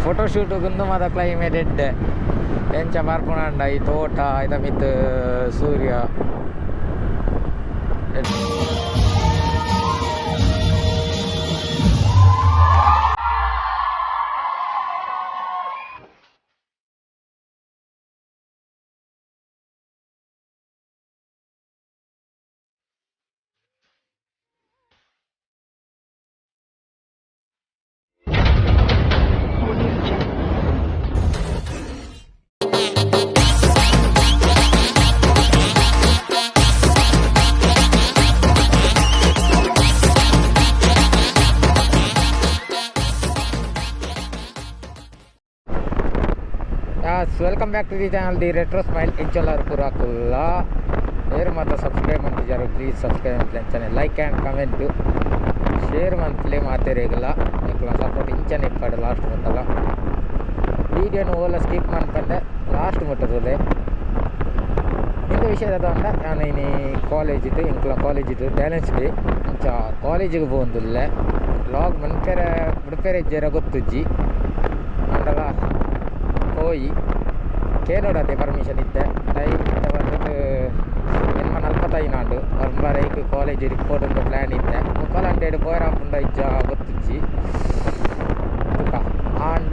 Photoshoot ಗುಂದು ಮಾತ climate ಎಡ್ಡೆ ಎಂಚ ಬರ್ಪುನಂಡ ಈ ತೋಟ ಐತ ಮಿತ್ತ್ ಸೂರ್ಯ. Welcome back to the channel, the Retro Smile. ಎಂಚಲಾರ್ ಪೂರ ಏರು ಮಾತ ಸಬ್ಸ್ಕ್ರೈಬ್ ಮಂತಿಜಾರು, ಪ್ಲೀಸ್ ಸಬ್ಸ್ಕ್ರೈಬ್ ಅಂಚನೆ ಲೈಕ್ ಆ್ಯಂಡ್ ಕಮೆಂಟ್ ಶೇರ್ ಮಂತ್ಲಿ ಮಾತೆರೆಗ್ಲ. ನಿಕ್ಲ ಸಪೋರ್ಟ್ ಇಂಚನೆ ಇಪ್ಪಡು ಲಾಸ್ಟ್ ಮುಟ್ಟಲ. ವೀಡಿಯೋನು ಓಲ ಸ್ಕಿಪ್ ಮನ್ಪಂದೆ ಲಾಸ್ಟ್ ಮುಟ್ಟುತ್ತದೆ. ಇಂದ ವಿಷಯ ದಾದ, ಯಾನ್ ಇನಿ ಕಾಲೇಜ್ ಇತ್ತು, ಎಂಕ್ಲ ಕಾಲೇಜ್ ಇತ್ತು ಟ್ಯಾಲೆಂಟ್ಸ್ ಡೇ. ಇಂಚ ಕಾಲೇಜಿಗೆ ಪೋವೊಂದುಲ್ಲೆ. ವ್ಲಾಗ್ ಮನ್ಪೆರೆ ಬುಡ್ಪೆರೆ ಇಜ್ಜೆರ ಗೊತ್ತುಜ್ಜಿ. ಆಂಡಲ ಪೋಯಿ ಕೇನೋಡತೆ ಪರ್ಮಿಷನ್ ಇತ್ತೆ. ಟೈಮ್ ಇತ್ತೆ ಬಂದು 8:45 ಆಂಡ್. 9:30ಕ್ ಕಾಲೇಜ್ ರಿಪೋರ್ಟ್ ಒಂದು ಪ್ಲ್ಯಾನ್ ಇತ್ತೆ. ಮುಕ್ಕಾಲ್ ಗಂಟೆಡ್ ಪೋಯೆರ ಆಪುಂಡ ಇಜ್ಜ ಗೊತ್ತುಜ್ಜಿ ತುಕ. ಆಂಡ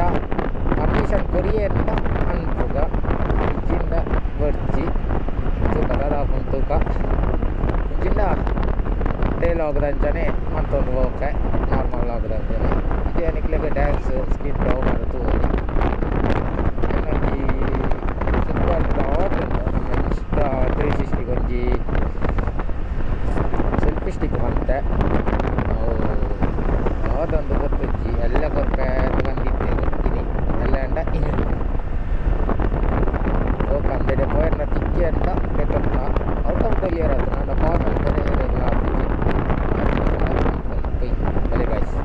ಪರ್ಮಿಷನ್ ಕೊರಿಯೆರ್ಂಡ ಅನ್ಪುಗ, ಇಜ್ಜಿಂಡ ಬೊಡ್ಚಿ. ತೂಕ ದಾದ ಆಪುಂಡು ತೂಕ. ಇಜ್ಜಿಂಡ ಡೇ ವ್ಲಾಗ್ದಂಚನೆ ಮಂತೊಂದು ಪೋಪೆ, ನಾರ್ಮಲ್ ವ್ಲಾಗ್ದಂಚನೆ. ಇಜ್ಜಿ ನಿಕ್ಲೆಗ್ ಡ್ಯಾನ್ಸ್ ಸ್ಕಿಟ್ ಅವು ಮಾತ ತೂವೊಲಿ. ಒಂಜಿ ಫ್ಲಿಪ್ಕಾರ್ಟ್ ಆರ್ಡರ್ ಉಂಡು. ನಮ್ಮ ಇನ್ಸ್ಟಾ 360ಗೆ ಒಂಜಿ ಸೆಲ್ಫಿ ಸ್ಟಿಕ್ ಮಂತೆ. ಅವು ದಾದೊಂದು ಗೊತ್ತುಜ್ಜಿ. ಎಲ್ಲ ಕೊರ್ಪೆ ಬಂದಿತ್ತೆ ಇನಿ ಎಲ್ಲೆ ಆಂಡ ಇನಿ ಪೋಪ. ಅಂದೆಡೆ ಪೋಯೆರ್ನ ತಿಕ್ಕಿಯೆರ್ಂಡ ದೆತೊನ್ನ. ಔಟ್ ಆಫ್ ಡೆಲಿವರಿ ಆತುಂಡು. ಆಂಡ ಕಾಲ್ ಮಲ್ಪೆರೆ ಏರೆಗ್ಲಾ ಆಪುಜಿ. ಪೋಯಿ ಬಲೆ ಗಾಯ್ಸ್.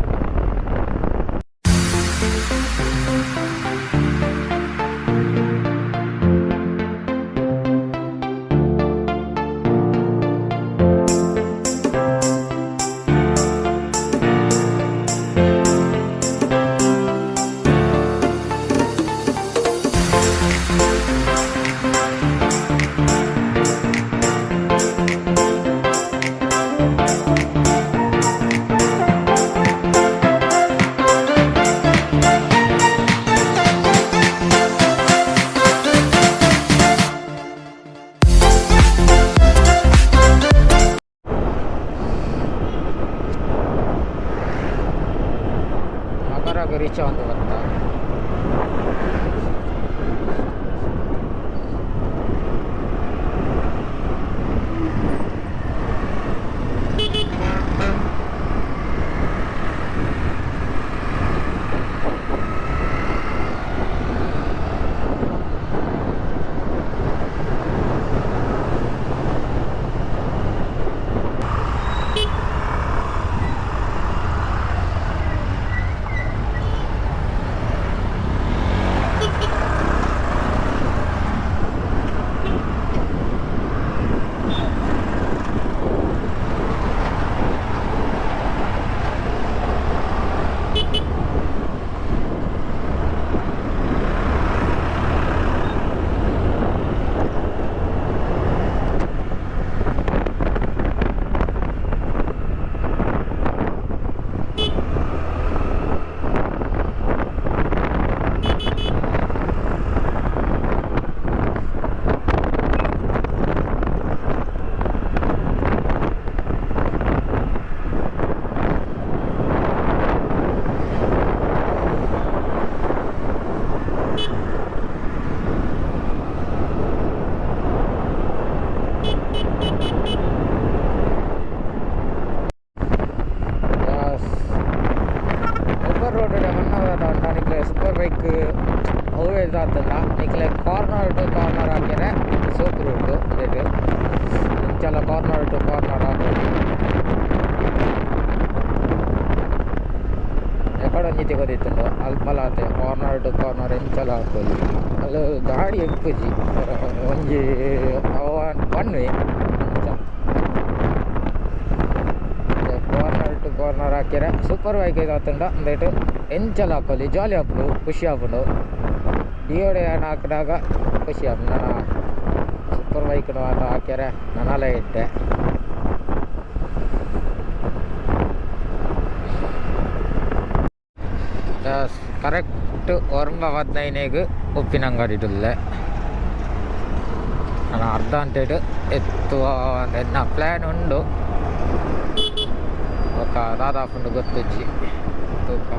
ನಗರಗ್ ರೀಚ್ ಆವೊಂದು ಬತ್ತ. ಎಸ್, ಒಬ್ಬರ್ ರೋಡ್ ಮನ್ನದ ನಿಕ್ಲೆ ಸೂಪರ್ ಬೈಕ್ ಅವೇ ಇದಾತಂಡ. ನಿಕ್ಲೆ ಕಾರ್ನರ್ ಟು ಕಾರ್ನರ್ ಹಾಕ್ಯರೆ ಸೋಕು ರೋಡ್ ಉಂದೆಟ್. ಇಂಚಲ ಕಾರ್ನರ್ ಟು ಕಾರ್ನರ್ ಹಾಕೋಲಿ. ಎಕಡೆ ಒಂಜಿ ತಿಕ್ಕೊದಿತ್ತುಂಡು ಅಲ್ಪಲ ಆತೆ. ಕಾರ್ನರ್ ಟು ಕಾರ್ನರ್ ಎಂಚಲ ಹಾಕೋಲಿ. ಅಲ್ಲ, ಗಾಡಿ ಇಪ್ಪುಜಿ, ಒಂಜಿ ಒನ್ ವೇ. ಅಂಚ ಕಾರ್ನರ್ ಟು ಕಾರ್ನರ್ ಹಾಕ್ಯರೆ ಸೂಪರ್. ಸೂಪರ್ ಬೈಕ್ ಆತುಂಡ ಅಂದೇಟ್ ಎಂಚಲ ಹಾಕೊಲಿ ಜಾಲಿ ಆಪುಂಡು ಖುಷಿ ಆಪುಂಡು ಡಿಯೋಡೆ ಹಾಕಿದಾಗ ಖುಷಿ ಆಪುಂಡು ನನ್ನ ಸೂಪರ್ ಬೈಕ್ ಮಾತ ಹಾಕ್ಯಾರೆ ನನಲ ಇಟ್ಟೆ ಕರೆಕ್ಟ್ 9:15ಗ್ ಉಪ್ಪಿನಂಗಡಿಡುಲ್ಲೆ. ನಾನು ಅರ್ಧ ಗಂಟೆಡ್ ಎತ್ತುವ ಎನ್ನ ಪ್ಲ್ಯಾನ್ ಉಂಡು. ಬೊಕ ದಾದಾಪುಂಡು ಗೊತ್ತುಜ್ಜಿ ತೂಕ.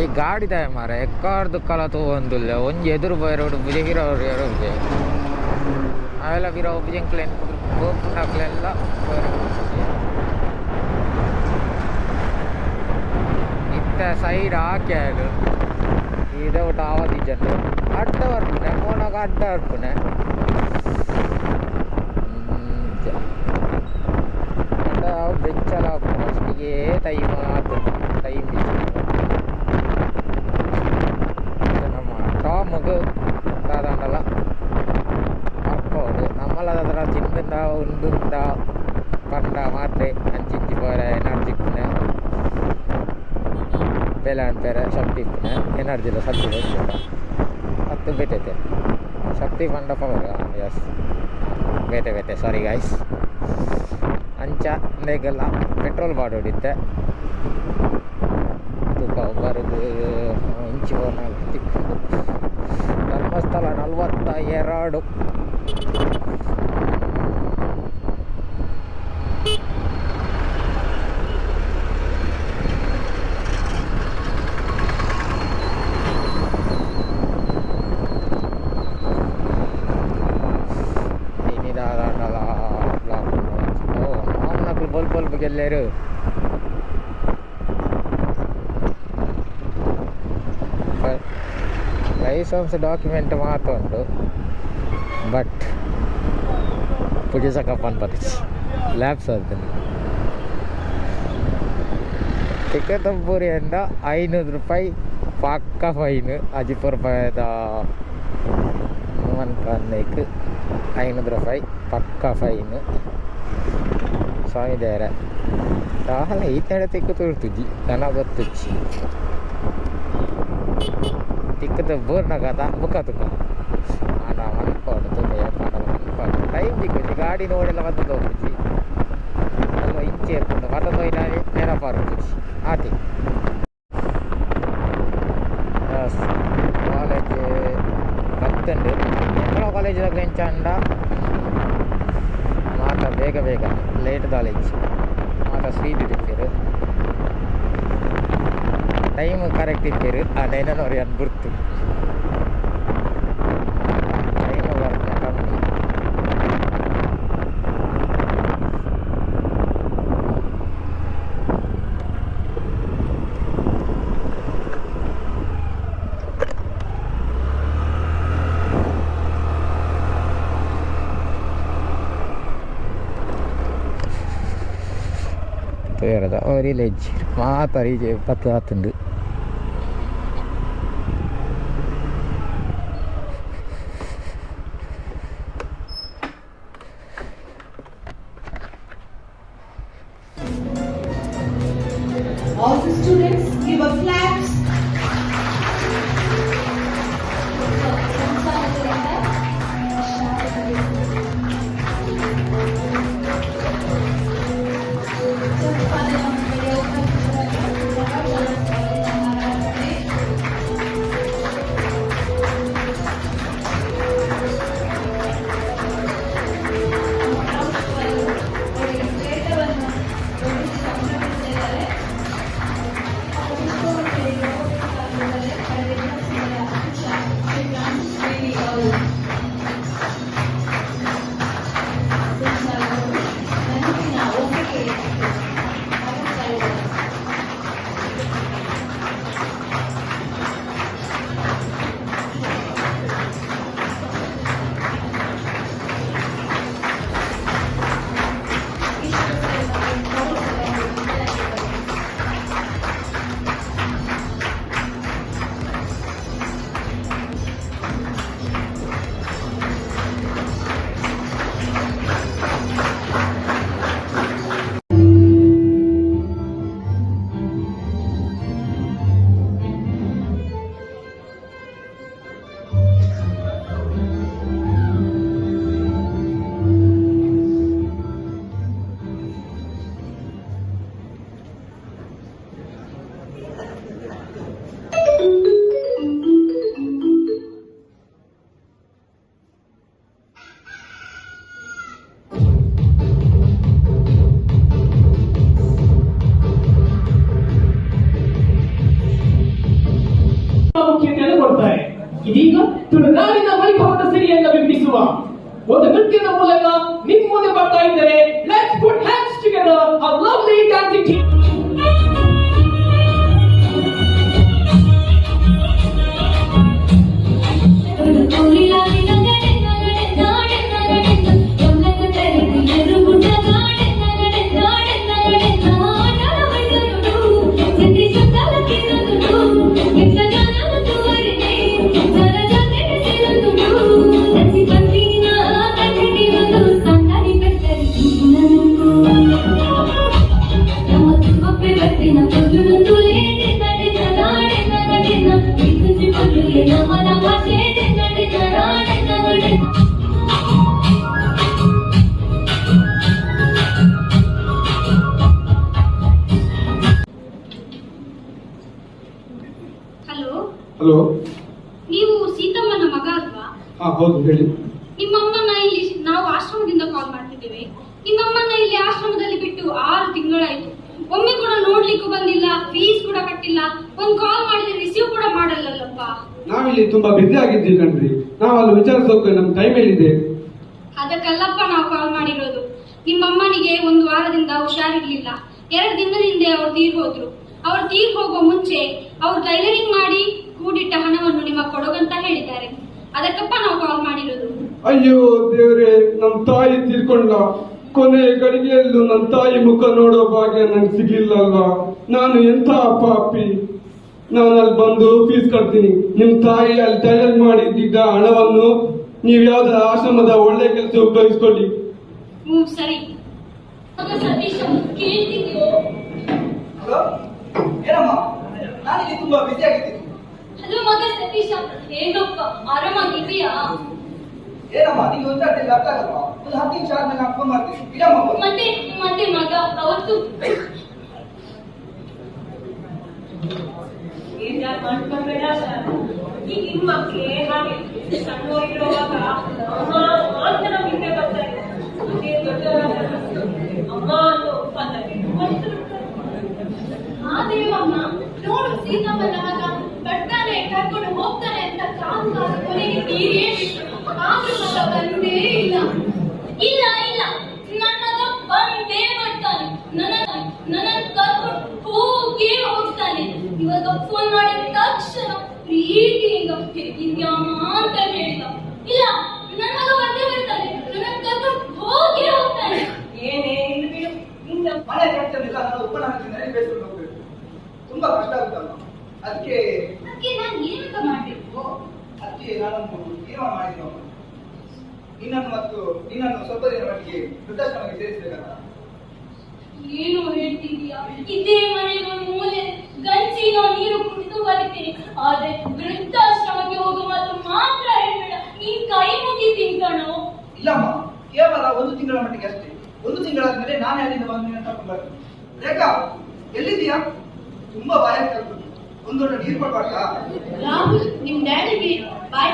ಈ ಗಾಡಿದ ಮಾರೆ ಎಕ್ಕಾರ್ದು ಕಲ ತೂವೊಂದುಲ್ಲೆ ಒಂಜಿ ಎದುರು ಪೋಯೆರ್ ಬುಜೆ ಪಿರ ಅವೆಲ್ಲ ಪಿರ ಒಬ್ಜೆಂಕ್ಲೆನ್ ಪೋಪುನಕ್ಲೆಲ್ಲ ಪೋಯೆರೆ ಬುಡ್ಪುಜಿ. ಇತ್ತೆ ಸೈಡ್ ಹಾಕ್ಯಾರು ಇದೇ ಒಟ್ಟು ಆವದಿಜ್ಜಂಡು ಅಡ್ಡ ಬರ್ಪುನೆ ಪೋನಾಗ ಅಡ್ಡ ಬರ್ಪುನೆ ಅಡ್ಡ ಅವು ಬೆಚ್ಚಲ ಫಸ್ಟಿಗೆ ಟೈಮ್ ಆತುಂಡು ಟೈಮ್ ನಮ್ಮ ಟಾಮ್ಗ್ ದಾದಾಂಡಲ ಬರ್ಪೋಡು ನಮ್ಮಲ ಅದರ ತಿಂದುಂಡ ಉಂಡುಂಡ ಪಂಡ ಮಾತ್ರೆ ಅಂಚಿಂಚಿ ಪೋರೆ ಎನರ್ಜಿ ಇಪ್ಪುನೆ ಬೇಲೆ ಅನ್ಪೆರೆ ಶಕ್ತಿ ಇಪ್ಪುನೆ ಎನರ್ಜಿದ ಶಕ್ತಿ ಬರ್ತದೆ ಅತ್ತು ಬೇತೈತೆ ಶಕ್ತಿ ಪಂಡ ಪವರ್ ಎಸ್ ಬೇತೆ ಬೇತೆ ಸಾರಿ ಗಾಯ್ಸ್. ಅಂಚ ಇಂದೆಗೆಲ್ಲ ಪೆಟ್ರೋಲ್ ಬಾಡೋಡಿತ್ತೆ ತೂಕ ಬರುದು ಇಂಚಿ ಪೋನಾಗ ತಿಕ್ಕುಂಡು. ಧರ್ಮಸ್ಥಳ 42. ಇನಿ ದಾದಾಂಡಲ ಬ್ಲಾಕ್ ಓ ಮಾಮನಕ್ಲು ಬೊಲ್ ಬೊಲ್ಪು ಗೆಲ್ಲೇರು. ಲೈಸೆನ್ಸ್ ಡಾಕ್ಯುಮೆಂಟ್ ಮಾತ್ರ ಉಂಟು ಬಟ್ ಪುಜೆ ಪನ್ಪತಿಚ್ ಲ್ಯಾಬ್ಸ್ ಆತುಂಡು. ತಿಕ್ಕತಂಪೂರಿ ಅಂಡ 500 ರೂಪಾಯಿ ಪಕ್ಕ ಫೈನ್. ಅಜಿಪ ರೂಪಾಯಿದ ಮನ್ಪನ್ನೈಕ್ 500 ರೂಪಾಯಿ ಪಕ್ಕ ಫೈನ್. ಸ್ವಾಮಿ ದೇವರೇ ದಾಲ ಈತಡೆ ತಿಕ್ಕು ತುರ್ತುಜಿ ನನ ಗೊತ್ತುಜ್ಜಿ ತಿಕ್ಕದ ಬೋರ್ನಾಗದ ಬುಕ್ಕ ತುಕ ಆಂಡ ಮನ್ಪಾಡು ತೂಕ ಏಪಾಂಡಲ ಮನ್ಪಾಡು ಟೈಮ್ ತಿಕ್ಕುಜಿ ಗಾಡಿ ನೋಡೆಲ್ಲ ಬತ್ತದ ಹೋಗುಜಿ ಅಲ್ವ ಇಂಚೆ ಇರ್ಪುಂಡು ಬತ್ತದ ನೆನಪಾರ್ಪುಜಿ ಆತಿ. S college ಬತ್ತುಂಡು. ಎಂಕಲ ಕಾಲೇಜ್ದಾಗ ಎಂಚ ಮಾತ ಬೇಗ ಬೇಗ ಲೇಟ್ ದಾಲೇಜ್ ಮಾತ ಸ್ವೀಟ್ ಇಪ್ಪೆರ್ ಟೈಮ್ ಕರೆಕ್ಟ್ ಇಪ್ಪೆರ್ ಆ ನೈನನೋರಿ ಅನ್ ಗುರ್ತು ಟೈಮ್ ಬರ್ಪುನ ಕಮ್ಮಿ. ತೂಯರದ ಒರಿಲೆಜ್ಜಿ ಮಾತ ರೀಜೆ ಪತ್ತು ಆತುಂಡು. All the students give a claps. ನೃತ್ಯದ ಮೂಲಕ ನಿಮ್ ಮುಂದೆ ಬರ್ತಾ ಇದ್ದಾರೆ. Let's put hands together, a lovely dancing team. Hello. Hello. ನೀವು ಸೀತಮ್ಮನ ಮಗ ಅಲ್ವಾ? ಹಾ, ಹೌದು, ಹೇಳಿ. ನಿಮ್ಮಮ್ಮನ ಇಲ್ಲಿ ನಾವು ಆಶ್ರಮದಿಂದ ಕಾಲ್ ಮಾಡ್ತಿದ್ದೇವೆ. ನಿಮ್ಮಮ್ಮನ ಇಲ್ಲಿ ಆಶ್ರಮದಲ್ಲಿ ಬಿಟ್ಟು 6 ತಿಂಗಳಾಯ್ತು. ಒಮ್ಮೆ ಕೂಡ ನೋಡ್ಲಿಕ್ಕೂ ಬಂದಿಲ್ಲ, ಫೀಸ್ ಕೂಡ ಕಟ್ಟಿಲ್ಲ. ಒಂದ್ ಕಾಲ್ ಮಾಡಿದ್ರೆ ರಿಸೀವ್ ಕೂಡ ಮಾಡಲ್ಲಲ್ಲಪ್ಪ. ನಾವಿಲ್ಲಿ ತುಂಬಾ ಬ್ಯುಸಿ ಆಗಿದ್ದೀವಿ ಕಣ್ರಿ. ನಾವು ಅಲ್ಲಿ ವಿಚಾರಿಸೋಕೆ ನಮ್ ಟೈಮ್ ಎಲ್ಲಿದೆ? ಅದಕ್ಕಲ್ಲಪ್ಪ ನಾವು ಕಾಲ್ ಮಾಡಿರೋದು. ನಿಮ್ಮಮ್ಮನಿಗೆ ಒಂದು ವಾರದಿಂದ ಹುಷಾರಿರ್ಲಿಲ್ಲ. 2 ದಿನದ ಹಿಂದೆ ಅವ್ರು ತೀರ್ ಹೋದ್ರು. ಅವ್ರು ತೀರ್ ಹೋಗುವ ಮುಂಚೆ ಅವ್ರು ಟೈಲರಿಂಗ್ ಮಾಡಿ ಕೂಡಿಟ್ಟ ಹಣವನ್ನು ನಿಮ್ಮ ಕೊಡೋಗಂತ ಹೇಳಿದ್ದಾರೆ. ಅದಕ್ಕಪ್ಪ ನಾವು ಕಾಲ್ ಮಾಡಿರೋದು. ಅಯ್ಯೋ ದೇವ್ರೆ, ನಮ್ ತಾಯಿ ತೀರ್ಕೊಂಡ. ಕೊನೆ ಗಳಿಗೆಯಲ್ಲೂ ನನ್ನ ತಾಯಿ ಮುಖ ನೋಡೋ ಭಾಗ್ಯ ನಂಗೆ ಸಿಗ್ಲಿಲ್ಲ ಅಲ್ವಾ? ನಾನು ಎಂಥ ಪಾಪಿ! ನಾನು ಅಲ್ಲಿ ಬಂದು ಫೀಸ್ ಕಟ್ತೀನಿ. ನಿಮ್ ತಾಯಿ ಅಲ್ಲಿ ಟೈಲರ್ ಮಾಡಿದ್ದ ಹಣವನ್ನು ನೀವು ಯಾವ್ದಾರ ಆಶ್ರಮದ ಒಳ್ಳೆ ಕೆಲಸ ಉಪಯೋಗಿಸ್ಕೊಳ್ಳಿ. ಹ್ಞೂ, ಸರಿ. ಮಗ ಸತೀಶ, ಕೇಳ್ತಿದ್ಯೋ? ಹಲೋ, ಏನಮ್ಮ? ನಾನಿಲ್ಲಿ ತುಂಬಾ ಬ್ಯುಸಿ ಆಗಿದ್ದೀನಿ. ಹಲೋ ಮಗ ಸತೀಶ, ಏನಪ್ಪ, ಆರಾಮಾಗಿದೀಯಾ? ಏನಮ್ಮ, ನಿಂಗೆ ಒಂದು ಅರ್ಥ ಆಗಲ್ವಾ? ಒಂದು 10 ನಿಮಿಷ ಆದ್ಮೇಲೆ ನಾನು ಫೋನ್ ಮಾಡ್ತೀನಿ. ಇಡಮ್ಮ phone. ಮತ್ತೆ ಮತ್ತೆ ಮಗ ಅವತ್ತು ಬೇಜಾರ್ ಮಾಡ್ಕೊಳ್ಬೇಡ ಶಾರು. ಈಗಿನ ಮಕ್ಳೇ ಹಾಗೆ. ಸಣ್ಣವರಿರುವಾಗ ಅಮ್ಮ ಅಂತ ನಮ್ ಹಿಂದೆ ಬರ್ತಾರೆ. ಅದೇ ದೊಡ್ಡವರಾದಾಗ ಅಮ್ಮ ಅನ್ನೋ ಪದವೇ ಮರ್ತು ಬಿಡ್ತಾರೆ. ಆ ದೇವಮ್ಮ, ನೋಡು, ಸೀತಮ್ಮನ ಮಗ ಬರ್ತಾನೆ, ಕರ್ಕೊಂಡು ಹೋಗ್ತಾನೆ ಅಂತ ಕಾದು ಕಾದು ಕೊನೆಗೆ ತೀರೇ ಬಿಟ್ರು. ಆದ್ರೂ ಮಗ ಬಂದೇ ಇಲ್ಲ. ಇಲ್ಲ ಇಲ್ಲ, ನನ್ನ ಮಗ ಬಂದೇ ಬರ್ತಾನೆ. ನನ್ನ ನನ್ನ ಕರ್ಕೊಂಡು ಹೋಗೇ ಹೋಗ್ತಾನೆ. ಇವಾಗ ಫೋನ್ ಮಾಡಿದ ತಕ್ಷಣ ಪ್ರೀತಿಯಿಂದ ಹೇಗಿದ್ಯಮ್ಮ ಅಂತ ಹೇಳಿದ. ಇಲ್ಲ, ನನ್ನ ಮಗ ಬಂದೇ ಬರ್ತಾನೆ. ನನ್ನ ಕರ್ಕೊಂಡು ಹೋಗೇ ಹೋಗ್ತಾನೆ. ಏನೇ ಇರ್ಲಿ ಬಿಡು ನಿನ್ನ ಮನೆ ಖರ್ಚನ್ನೆಲ್ಲ ನಾನು ಒಬ್ಬನ ಹಣದಿಂದಲೇ ಬೇಯಿಸ್ಕೊಂಡು ಹೋಗ್ಬೇಕು. ತುಂಬಾ ಕಷ್ಟ ಆಗುತ್ತಮ್ಮ. ಅದಕ್ಕೆ ಅದಕ್ಕೆ ನಾನು ಏನಂತ ಮಾಡ್ಬೇಕು? ಅದಕ್ಕೆ ನಾನೊಂದು ತೀರ್ಮಾನ ಮಾಡಿದ್ದೀನಿ ಅಮ್ಮ. ನಿನ್ನನ್ನು ಮತ್ತು ನಿನ್ನನ್ನು ಸ್ವಲ್ಪ ದಿನ ಮಟ್ಟಿಗೆ ವೃದ್ಧಾಶ್ರಮಕ್ಕೆ ಸೇರಿಸಬೇಕಂತ. ಏನು ಹೇಳ್ತಿದೀಯಾ? ಇದೇ ಮನೆಗೆ ಒಂದು ಮೂಲೆ ಗಂಜಿನೋ ನೀರು ಕುಡಿದು ಬರುತ್ತೇನೆ. ಆದ್ರೆ ವೃದ್ಧಾಶ್ರಮಕ್ಕೆ ಹೋಗೋ ಮಾತು ಮಾತ್ರ ಹೇಳ್ಬೇಡ. ನೀನ್ ಕೈ ಮುಗಿತೀನಿ ಕಣೋ. ಇಲ್ಲಮ್ಮ, ಕೇವಲ ಒಂದು ತಿಂಗಳ ಮಟ್ಟಿಗೆ ಅಷ್ಟೇ. ಒಂದು ತಿಂಗಳಾದ್ಮೇಲೆ ನಾನೇ ಅಲ್ಲಿಂದ ಬಂದು ನಿನ್ನನ್ನು ಕರ್ಕೊಂಡು ಬರ್ತೀನಿ. ರೇಖಾ, ಎಲ್ಲಿದ್ದೀಯಾ? ತುಂಬಾ ಬಾಯಾರಿಕೆ ಆಗ್ತದೆ. ಒಂದು ಲೋಟ ನೀರು ಕೊಡ್ಬಾರ್ದಾ? ರಾಹುಲ್, ನಿಮ್ ಡ್ಯಾಡಿಗೆ ಬಾಯ್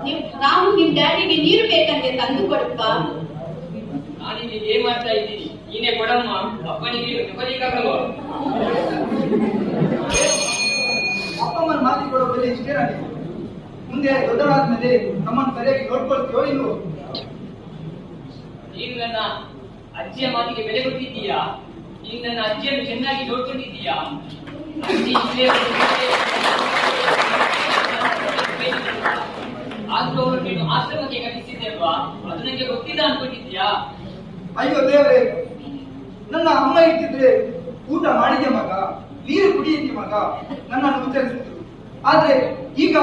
ನಿಮ್ ರಾಹುಲ್, ನಿಮ್ ಡ್ಯಾಡಿಗೆ ನೀರು ಬೇಕಂತೆ, ತಂದು ಕೊಡಪ್ಪ. ನಾನಿಲ್ಲಿ ಏನ್ ಮಾಡ್ತಾ ಇದ್ದೀನಿ? ನೀನೇ ಕೊಡಮ್ಮ. ಅಪ್ಪನಿಗೆ ತಗೊಳ್ಳಿಕ್ಕಾಗಲ್ವಾ? ಅಪ್ಪ ಅಮ್ಮನ ಮಾತಿಗೆ ಕೊಡೋ ಬೆಲೆ ಇಷ್ಟೇ ನನಗೆ? ಮುಂದೆ ದೊಡ್ಡವರಾದ್ಮೇಲೆ ನಮ್ಮನ್ನು ಸರಿಯಾಗಿ ನೋಡ್ಕೊಳ್ತೀಯೋ ಇಲ್ವೋ? ನೀನು ನನ್ನ ಅಜ್ಜಿಯ ಮಾತಿಗೆ ಬೆಲೆ ಕೊಟ್ಟಿದ್ದೀಯಾ? ನೀನು ನನ್ನ ಅಜ್ಜಿಯನ್ನು ಚೆನ್ನಾಗಿ ನೋಡ್ಕೊಂಡಿದ್ದೀಯಾ? ಅಜ್ಜಿ ಇಲ್ಲೇ ಆದ್ರೂ ಅವರು ನೀನು ಆಶ್ರಮಕ್ಕೆ ಕಳಿಸಿದ್ದೆ ಅಲ್ವಾ? ಅದು ನನಗೆ ಗೊತ್ತಿಲ್ಲ ಅನ್ಕೊಂಡಿದ್ದೀಯಾ? ಅಯ್ಯೋ ದೇವರೇ, ನನ್ನ ಅಮ್ಮ ಇರ್ತಿದ್ರೆ ಊಟ ಮಾಡಿದೆ ಮಗ, ನೀರು ಕುಡಿಯಿತಿ ಮಗ, ನನ್ನನ್ನು ವಿಚಾರಿಸಿದ್ರು. ಆದ್ರೆ ಈಗ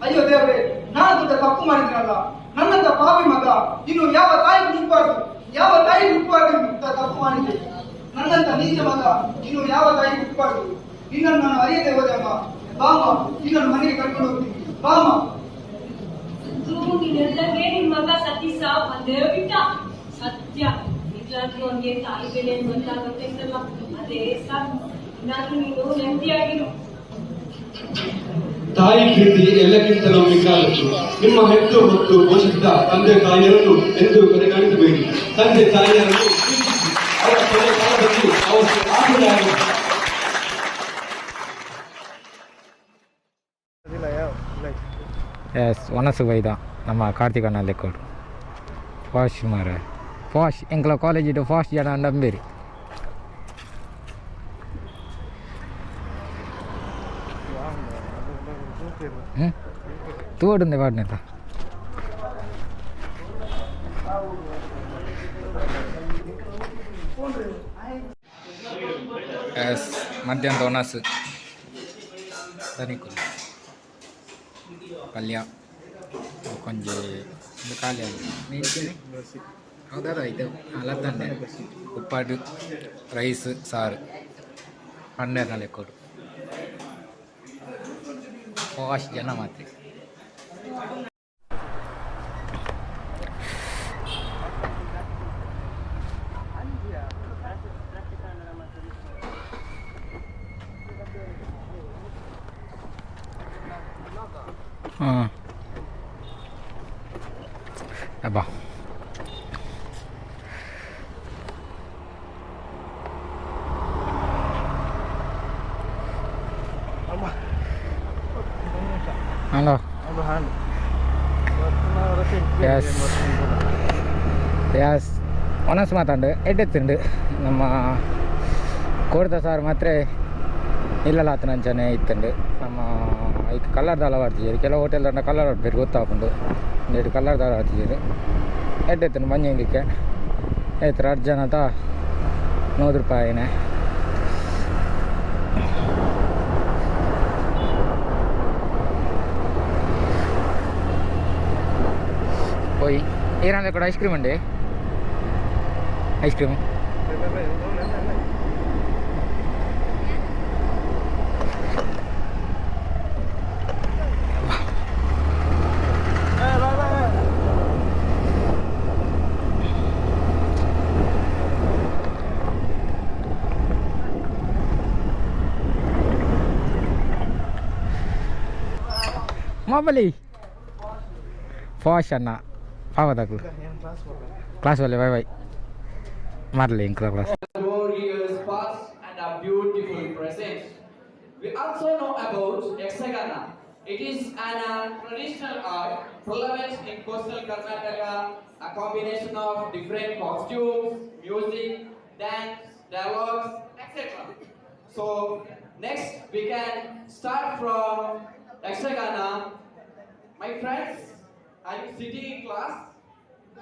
ಅಯ್ಯೋ ದೇವರೇ, ನಾನು ದೊಡ್ಡ ತಪ್ಪು ಮಾಡಿದ್ನಲ್ಲ. ನನ್ನಂತ ಪಾಪಿ ಮಗ ಇನ್ನು ಯಾವ ತಾಯಿ ಹುಟ್ಟಬಾರ್ದು, ಯಾವ ತಾಯಿ ಹುಟ್ಟಬಾರ್ದು ಅಂತ ತಪ್ಪು ಮಾಡಿದೆ. ನನ್ನಂತ ನೀಚ ಮಗ ಇನ್ನು ಯಾವ ತಾಯಿ ಹುಟ್ಟಬಾರ್ದು. ನಿನ್ನನ್ನು ನಾನು ಅರಿಯದೆ ಹೋದೆ ಅಮ್ಮ. ಬಾಮ್ಮ, ನಿನ್ನನ್ನು ಮನೆಗೆ ಕರ್ಕೊಂಡು ಹೋಗ್ತೀನಿ, ಬಾಮ್ಮ. ಸಿದ್ದು, ನೀನೆಲ್ಲಗೆ ನಿನ್ ಮಗ ಸತೀಶ ಬಂದೇ ಬಿಟ್ಟ. ಸತ್ಯ, ಈಗ್ಲಾದ್ರೂ ಅವ್ನಿಗೆ ತಾಯಿ ಬೆಲೆ ಗೊತ್ತಾಗುತ್ತೆ. ಅದೇ ಸಾಕು. ಇನ್ನಾದ್ರೂ ನೀನು ನೆಮ್ಮದಿಯಾಗಿರು. ತಾಯಿ ಪ್ರೀತಿ ಎಲ್ಲಕ್ಕಿಂತಲೂ ಮಿಕ್ಕಾದದ್ದು. ನಿಮ್ಮ ಹೆತ್ತು ಹೊತ್ತು ಪೋಷಿಸಿದ ತಂದೆ ತಾಯಿಯರನ್ನು ಎಂದು ಕಡೆಗಣಿಸಬೇಡಿ. ತಂದೆ ತಾಯಿಯರನ್ನು ಪ್ರೀತಿಸಿ. ಅವರ ಕೊನೆ ಕಾಲದಲ್ಲಿ ಅವರಿಗೆ ಆಸರೆಯಾಗಿ. ಎಸ್, ವನಸು ಬೈದ. ನಮ್ಮ ಕಾರ್ತಿಕನ ಲೆಕ್ಕೋಡು ಫಾಶ್ ಮಾರ ಫಾಶ್ ಎಂಕ್ಲ ಕಾಲೇಜ್ ಇಟ್ಟು ಫಾಸ್ಟ್ ಜನ ಅಂಡಂಬೇರಿ. ಹ್ಞೂ, ತೂಡುಂದೆ ಪಾಡ್ನೆತ. ಎಸ್, ಮಧ್ಯಾಹ್ನದ ಒಣಸು ದನಿಕುಲು ಪಲ್ಯ ಕೊಂಜಿ ಒಂದು ಖಾಲಿ ಆಗಿದೆ. ಹೌದಾ? ಆಯ್ತು, ಲತ್ತಂಡೆ ಉಪ್ಪಾಡು ರೈಸ್ ಸಾರು ಹನ್ನೆರಡು ಲೆಕ್ಕೋಡು. ಫಾಸ್ಟ್ ಜನ ಮಾತ್ರ. ಹಾಂ, ಅಬ್ಬಾ. ಹಲೋ. ಎಸ್ ಎಸ್, ಒಣಸ್ ಮಾತಾಂಡು ಎಡ್ಡೆತ್ತುಂಡು. ನಮ್ಮ ಕೋಡ್ದ ಸಾರು ಮಾತ್ರ ಇಲ್ಲಲ ಆತನ ಇತ್ತುಂಡು. ನಮ್ಮ ಐಕ್ ಕಲರ್ ದಾಲ ವಾಡ್ತಿಜೆರ್. ಕೆಲವು ಹೋಟೆಲ್ ದಂಡ ಕಲರ್ ವಾಡ್ಪೆರ್, ಗೊತ್ತಾಪುಂಡು. ಉಂದೆಟ್ ಕಲರ್ ದಾಲ ವಾಡ್ತಿಜೆರ್. ಎಡ್ಡೆತ್ತುಂಡು ಮಂಜೆಂಗಿಕ್ಕೆ ಏತ್ ರಡ್ಡ್ ಜನತ 100 ರೂಪಾಯಿನೆ. ಪೋಯಿ ಈರಂದ್ರೆ ಕೂಡ ಐಸ್ ಕ್ರೀಮ್ ಉಂಡೆ, ಐಸ್ ಕ್ರೀಮ್. ಮಾಬಲಿ ಫಾಶ್ ಅಣ್ಣ ಪಾವದಾಕ್ಲು ಕ್ಲಾಸ್ ಬಲ್ಲೆ. ಬಾಯ್ ಬಾಯ್ ಮಾರ್ಲಿ ಇಂಕ್ಲ class. More years past and a beautiful present. We also know about Yakshagana. It is an traditional art prevalent in coastal Karnataka, a combination of different costumes, music, dance, dialogues, etc. So next we can start from Yakshagana. My friends, are you sitting in class?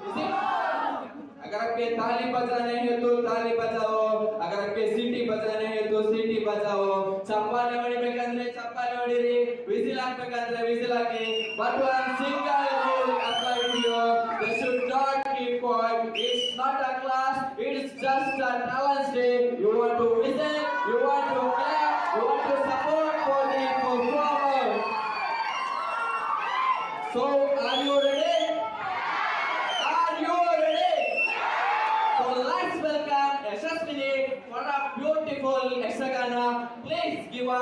Is it? अगर आपके ताली बजाने हैं तो ताली बजाओ, अगर आपके सीटी बजाने हैं तो सीटी बजाओ. ಚಪ್ಪಾಳೆ ಹೊಡಿಬೇಕಂದ್ರೆ ಚಪ್ಪಾಳೆ ಹೊಡಿರಿ, ವಿಸಿಲ್ ಹಾಕ್ಬೇಕಂದ್ರೆ whistle hockey. But one single rule apply to you: they should not keep quiet. It's not a class, it's just a talent day. You want to whistle, you want to clap, you want to support for the performer. So are you ready? Are you ready? So let's welcome Yashaswini for a beautiful Yakshagana. Please give a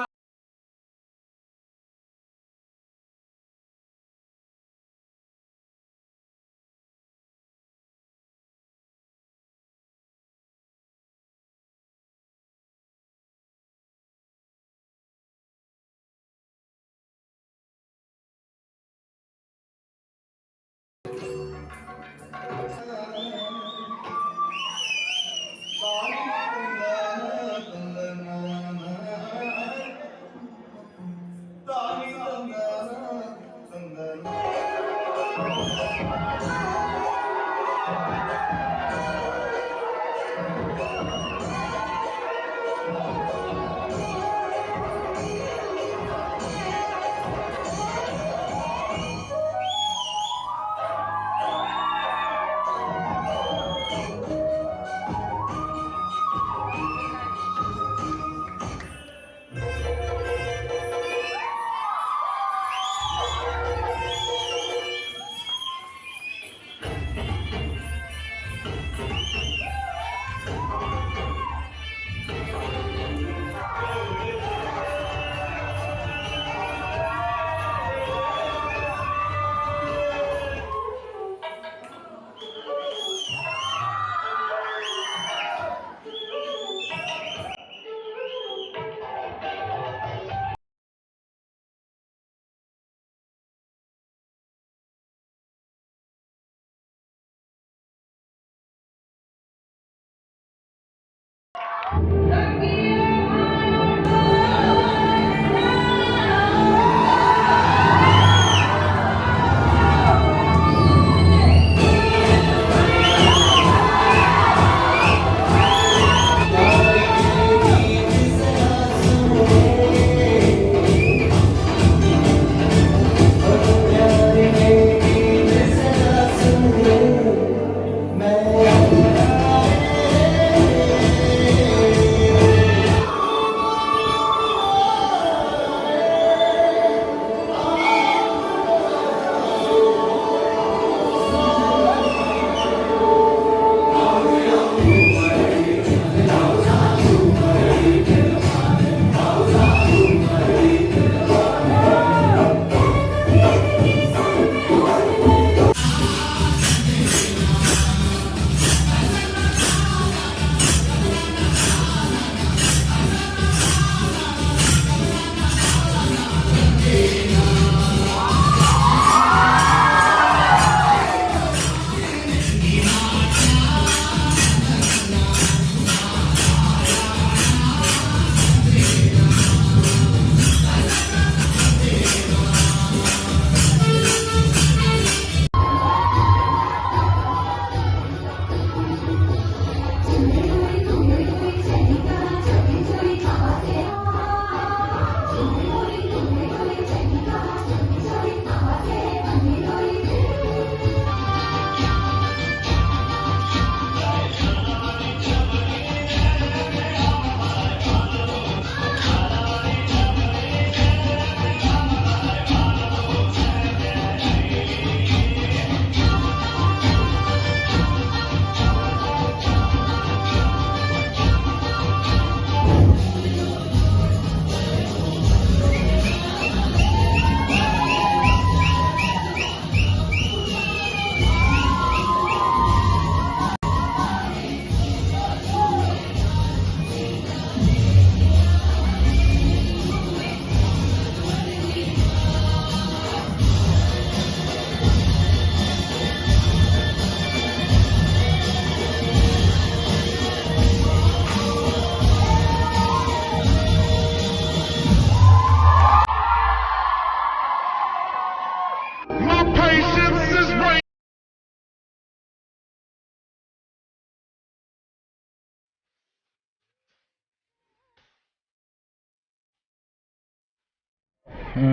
ಹ್ಞೂ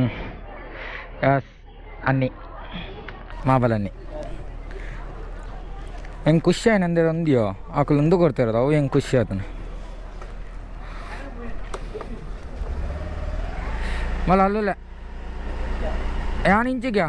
S ಅನ್ನಿ ಮಾಬಲನ್ನಿ ಹೆಂಗೆ ಖುಷಿ ಆಯ್ನಂದ್ರೆ ಒಂದಿಯೋ ಆಕಳು ಒಂದು ಕೊಡ್ತಿರೋದು ಅವು ಹೆಂಗೆ ಖುಷಿ ಆತನ ಮಲ್ಲ ಅಲ್ಲಲ್ಲ ಯಾನ್ ಇಂಚಿಗ್ಯಾ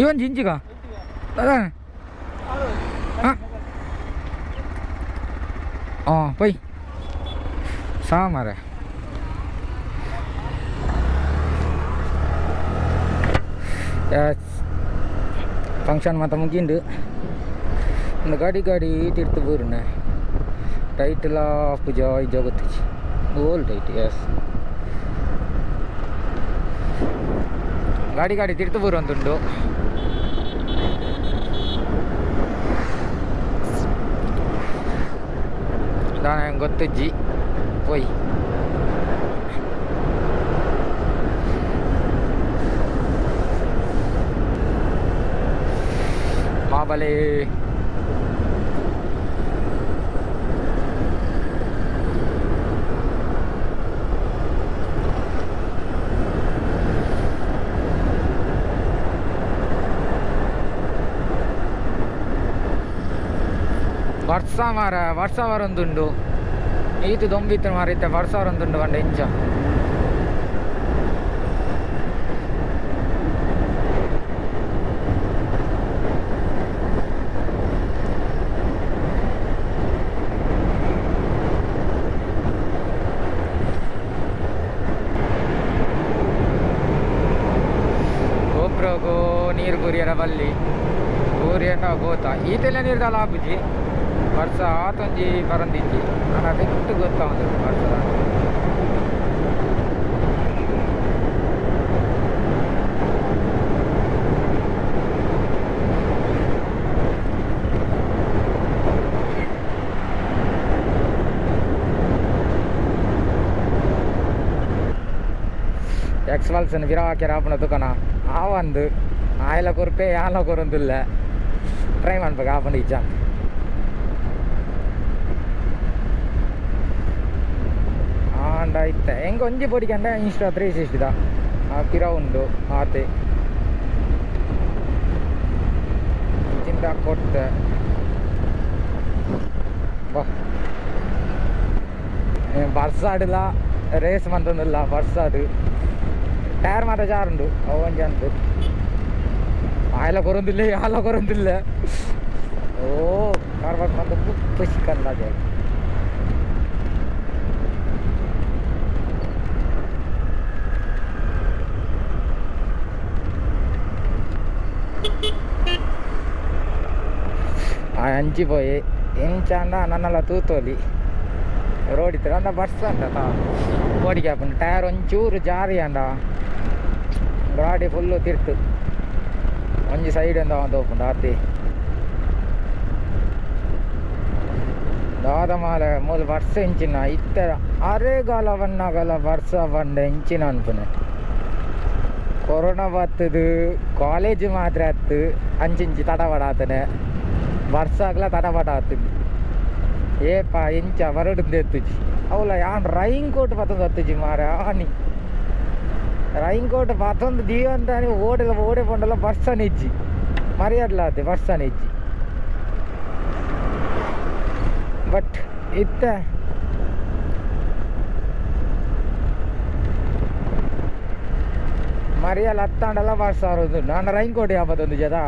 ಇವನ್ ಜಿಂಚಿಗ ಅದಾನೆ ಹಾಂ ಹಾಂ ಪೈ ಸಾ ಮಾರೆ ಫಂಕ್ಷನ್ ಮಾತ ಮುಗಿಂಡು ಒಂದು ಗಾಡಿ ಗಾಡಿ ತಿರ್ತು ಬೂರ್ನೆ ಟೈಟ್ಲ ಪೂಜಾ ಇಜ್ಜ ಗೊತ್ತಿಚ್ಚಿ ಓಲ್ ಟೈಟ್ ಎಸ್ ಗಾಡಿ ಗಾಡಿ ತಿರ್ತು ಬೂರು ಅಂತುಂಡು. ದಾನ ಗೊತ್ತಿಜ್ಜಿ ಪೋಯ್ ಮಾಬಲೆ ವರ್ಷ ಮಾರ ವರ್ಷ ವರೊಂದುಂಡು ಈತು ದೊಂಬಿತ್ತು ಮಾರಿತ್ತೆ ವರ್ಷ ವರೊಂದುಂಡು ಪಂಡ ಇಂಚ ಗೋಪ್ರೋಗು ನೀರು ಬುರಿಯರ ಬಲ್ಲಿ ಬೂರಿಯಂಡ ಗೋತ ಈತೆಲ್ಲ ನೀರ್ದಲ್ಲ ಆಪುಜಿ ವರ್ಷ ಆತೊಂಜಿ ಬರಂದಿಜ್ಜಿ ಆಂಡ ಬೆಟ್ಟು ಗೊತ್ತಾವಂದು ವರ್ಷ ಎಕ್ಸ್ ವಲ್ಸನ್ ವಿರಾಕೆರ ಆಪುನ ದುಕಾನ ಆವಂದು ಆಯ್ಲ ಕೊರ್ಪೆ ಯಾಲ ಕೊರೊಂದುಲ್ಲ ಟ್ರೈ ಮನ್ಪಗ ಆಪುಂಡು ಇಜ್ಜ ಆಂಡ ಇತ್ತೆ ಎಂಕ್ ಒಂಜಿ ಪೊಡಿಕಂಡ ಇನ್ಸ್ಟಾ 360 ದ ಆ ಪಿರ ಉಂಡು ಆತೆ ಚಿಂತ ಕೊಡ್ತೆ ಬಾ ಬರ್ಸಾಡುಲ ರೇಸ್ ಮಂತೊಂದುಲ್ಲ ಬರ್ಸಾಡು ಟೈರ್ ಮಾತ ಜಾರುಂಡು ಅವು ಒಂಜಿ ಅಂತು ಆಯ್ಲ ಕೊರೊಂದಿಲ್ಲ ಯಾಲ ಕೊರೊಂದಿಲ್ಲ ಓ ಕಾರ್ಬಾರ್ ಬಂದು ಖುಷಿ ಕಂದಾಜೆ. ಅಂಚಿ ಪೋಯಿ ಎಂಚಾಂಡ ನನ್ನಲ್ಲ ತೂತೋಲಿ ರೋಡ್ ಇತ್ತು ಅಂಡ ಬಸ್ ಅಂಡ ಪೋಡಿಗೆ ಆಪುಂಡು ಟೈರ್ ಒಂಚೂರು ಜಾರಿ ಅಂಡ ಗಾಡಿ ಫುಲ್ಲು ತಿರ್ತು ಒಂಜಿ ಸೈಡ್ ಅಂದ ಒಂದು ಹೋಪುಂಡು ಆತಿ ದಾದ ಮಾಲೆ ಮೂಲು ವರ್ಷ ಇಂಚಿನ ಇತ್ತ ಅರೆಗಾಲ ಬಣ್ಣಗಲ ವರ್ಷ ಬಂಡ ಇಂಚಿನ ಅನ್ಪುನೆ ಕೊರೋನಾ ಬತ್ತದು ಕಾಲೇಜ್ ಮಾತ್ರ ಅತ್ತು ಅಂಚಿಂಚಿ ತಡಬಡ ಆತನೆ ವರ್ಷಾಗ್ಲ ತಡಬಡ ಆತುಂಡು ಏಪ ಇಂಚ ಬರಡುಂದು ಎತ್ತುಜಿ ಅವಲ ಯಾನ್ ರೈನ್ ಕೋಟ್ ಪತ್ತೊಂದು ಹತ್ತುಜಿ ಮಾರೆ ಆನಿ ರೈನ್ ಕೋಟ್ ಪತ್ತೊಂದು ದೀವಂತಾನೆ ಓಡೆಲ್ಲ ಓಡೆ ಪಂಡಲ ವರ್ಷ ನಿಜ್ಜಿ ಮರ್ಯಾದಲಾತೆ ವರ್ಷ ನಿಜ್ಜಿ ಬಟ್ ಇತ್ತ ಮರಿಯಲ್ಲ ಹತ್ತಾಂಡಲ ವರ್ಷ ಆರೋದು ನಾನು ರೈನ್ ಕೋಟ್ ಯಾಪತ್ತೊಂದು ಜದ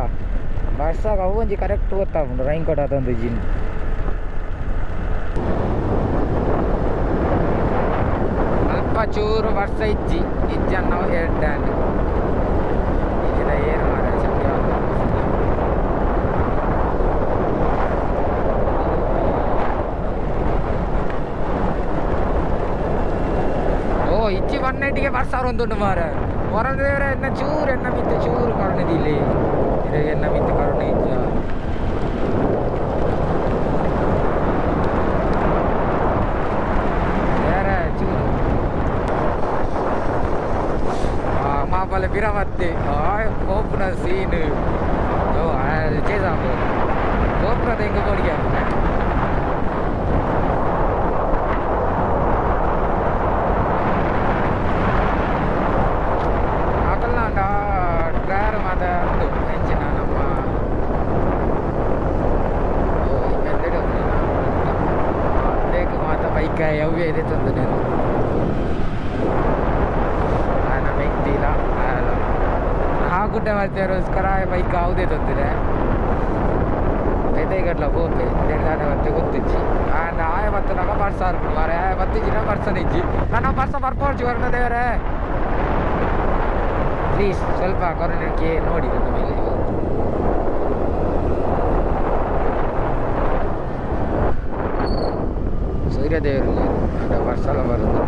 ವರ್ಷಾಗ ಅವು ಒಂಜಿ ಕರೆಕ್ಟ್ ಗೊತ್ತಾಪುಂಡು ರೈನ್ ಕೋಟ್ ಅದೊಂದು ಜಿನ್ ಅಲ್ಪ ಚೂರು ವರ್ಷ ಇಜ್ಜಿ ಇಜ್ಜನ್ನ ಎಡ್ಡಾಂಡ್ ಇಜ್ಜಿನ ಏರು ಮಾರ ಚಂಡಿ ಬರ್ಸಾರೊಂದುಂಡು ಮಾರ ಹೊರದೇವರ ಎನ್ನ ಚೂರು ಎನ್ನ ಮಿತ್ತ ಚೂರು ಕರುಣೆ ಇಲ್ಲಿ ಎನ್ನ ಮಿತ್ತ ಕರುಣೆ ಇಜ್ಜ ಬೇರೆ ಚೂರು ಮಾಪಲೆ ಬಿರಮತ್ತೆ ಪೋಪುನ ಸೀನು ಓ ಚೇಸಾಪು ಗೋಪುರದ ಹೆಂಗೆ ಬೋಡಿಗೆ ಅಕಲ್ನಾಂಡ ಡ್ರೈವರ್ ಮಾತ ಉಂಡು ಎಂಚಿನ ನಮ್ಮ ಲೇಕ್ ಮಾತ ಬೈಕ್ ಯವ್ವೆ ಇದೆ ತಂದು ನೀನು ನಮ್ಮ ಹೆಂಗ್ತಿಲ್ಲ ಹಾಕುಟ್ಟೆ ಮಾಡ್ತೇರೋಸ್ಕರ ಬೈಕ್ ಯಾವುದೇ ತಂದಿದೆ ಗಟ್ಲ ಪೋಪೆ ದಾನೆ ಮತ್ತೆ ಗೊತ್ತಿಜ್ಜಿ ಆಂಡ್ ಆಯ ಮತ್ತೆ ನಗ ಬರ್ಸ ಅರ್ಪುಂಡು ಮಾರೆ ಆಯ ಬತ್ತಿಜ್ಜಿ ಬರ್ಸನ ಇಜ್ಜಿ ನನ್ನ ಬರ್ಸ ಬರ್ಪೋರ್ಚಿ ವರ್ಣ ದೇವರೇ ಪ್ಲೀಸ್ ಸ್ವಲ್ಪ ಕರುಣಕ್ಕೆ ನೋಡಿ ನನ್ನ ಮೇಲೆ ಸೂರ್ಯದೇವರು ಅಂಡ ಬರ್ಸಲ ಬರುದು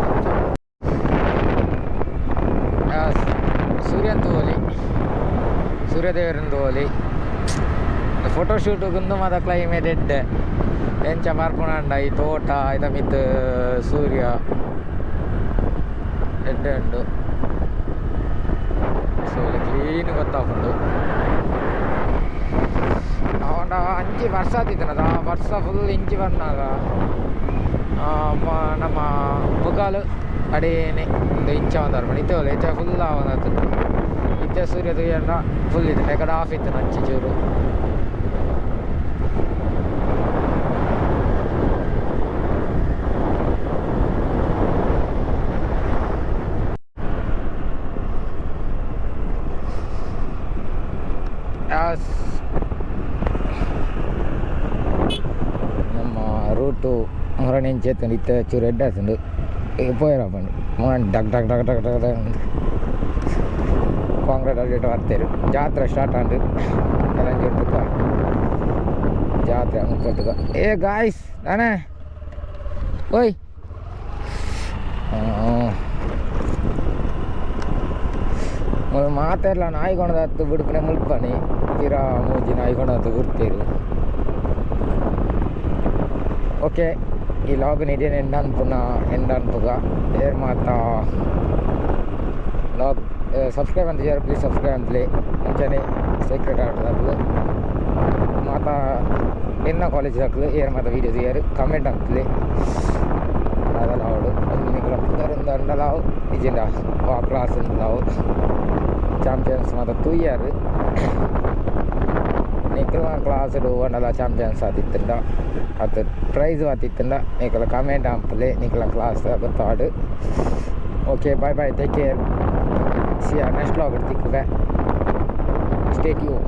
ಸೂರ್ಯನ್ ತೋಲಿ ಸೂರ್ಯದೇವರನ್ ತೋಲಿ ಫೋಟೋ ಶೂಟ್ ಗುಂದು ಮಾತ ಕ್ಲೈಮೇಟ್ ಎಡ್ಡೆ ಎಂಚ ಬರ್ಪುಣಂಡ ಈ ತೋಟ ಇದ ಮಿತ್ ಸೂರ್ಯ ಎಡ್ಡೆ ಉಂಡು ಸೊ ಕ್ಲೀನ್ ಗೊತ್ತಾಪುಂಡು ಅವಂಡ ಅಂಚಿ ವರ್ಷ ಆತಿತ್ತನದ ವರ್ಷ ಫುಲ್ ಇಂಚಿ ಬಂದಾಗ ನಮ್ಮ ಮುಗಾಲು ಅಡೇನೆ ಒಂದು ಇಂಚ ಒಂದು ಇತ್ತೆ ಇತ್ತೆ ಫುಲ್ ಆವೊಂದು ಇತ್ತೆ ಸೂರ್ಯ ತೂಯಂಡ ಫುಲ್ ಇತ್ತು ಎಕಡೆ ಆಫ್ ಇತ್ತು ಅಂಚಿ ಚೂರು ನಮ್ಮ ರೂಟು ಮೊರನೆ ಇಂಚೆತ್ತುಂಡು ಇತ್ತೆ ಚೂರು ಎಡ್ಡೆ ಆತುಂಡು ಪೋಯರಪ್ಪಂಡು ಮೊರನ್ ಡಗ್ ಡಗ್ ಡಗ್ ಡಗ್ ಡಗ್ ಡಗ್ ಕಾಂಕ್ರೀಟ್ ಅಡ್ಡಿಟ್ ಬರ್ತೀರು ಜಾತ್ರೆ ಸ್ಟಾರ್ಟ್ ಆಂಡ್ ಕೆಲಂಜಿ ಜಾತ್ರೆ ಮುಕ್ಕಟ್ಟುಕ ಏ ಗಾಯ್ಸ್ ನಾನೇ ಓಯ್ ಮಾತೆರ್ಲ ನಾಯಿಗೊಂಡದತ್ತು ಬಿಡ್ಪನೆ ಮುಲ್ಪನಿ ತೀರಾ ಮೂಜಿ ನಾಯಿಗೊಂಡದತ್ತು ಗುರ್ತೀರು ಓಕೆ ಈ ಲಾಗ್ನ ಇದೇನು ಎಂಡ್ ಅನ್ಪುನ ಎಂಡ್ ಅನ್ಪುಗ ಏರ್ ಮಾತಾ ಲಾಗ್ ಸಬ್ಸ್ಕ್ರೈಬ್ ಅಂತ ಪ್ಲೀಸ್ ಸಬ್ಸ್ಕ್ರೈಬ್ ಅಂತಲೇ ಅಂಚನೆ ಸೀಕ್ರೆಟ್ ಆಟದಾಕ್ಲು ಮಾತಾ ಎನ್ನ ಕಾಲೇಜ್ ದಾಕ್ಲು ಏರ್ ಮಾತಾ ವೀಡಿಯೋಸ್ ಏರ್ ಕಮೆಂಟ್ ಅಂತಲೇ ಅದೆಲ್ಲ ಅವಳು ಒಂದು ನಿಕಲ ಪುದರಿಂದ ಅಂಡಲಾವು ಇಜಿಂಡ ವಾ ಕ್ಲಾಸ್ ಉಂಡಲಾವು ಚಾಂಪಿಯನ್ಸ್ ಮಾತ ತೂಯಾರು ನಿಕಲ ಕ್ಲಾಸ್ ಅಂಡಲ ಚಾಂಪಿಯನ್ಸ್ ಆತಿತ್ತುಂಡ ಅದು ಪ್ರೈಸ್ ಆತಿತ್ತುಂಡ ನಿಕಲ ಕಮೆಂಟ್ ಆಂಪಲೆ ನಿಕಲ ಕ್ಲಾಸ್ ಗೊತ್ತಾಡು. Okay, bye bye, take care, see ya next vlog ತಿಕ್ಕುವೆ. Stay tune.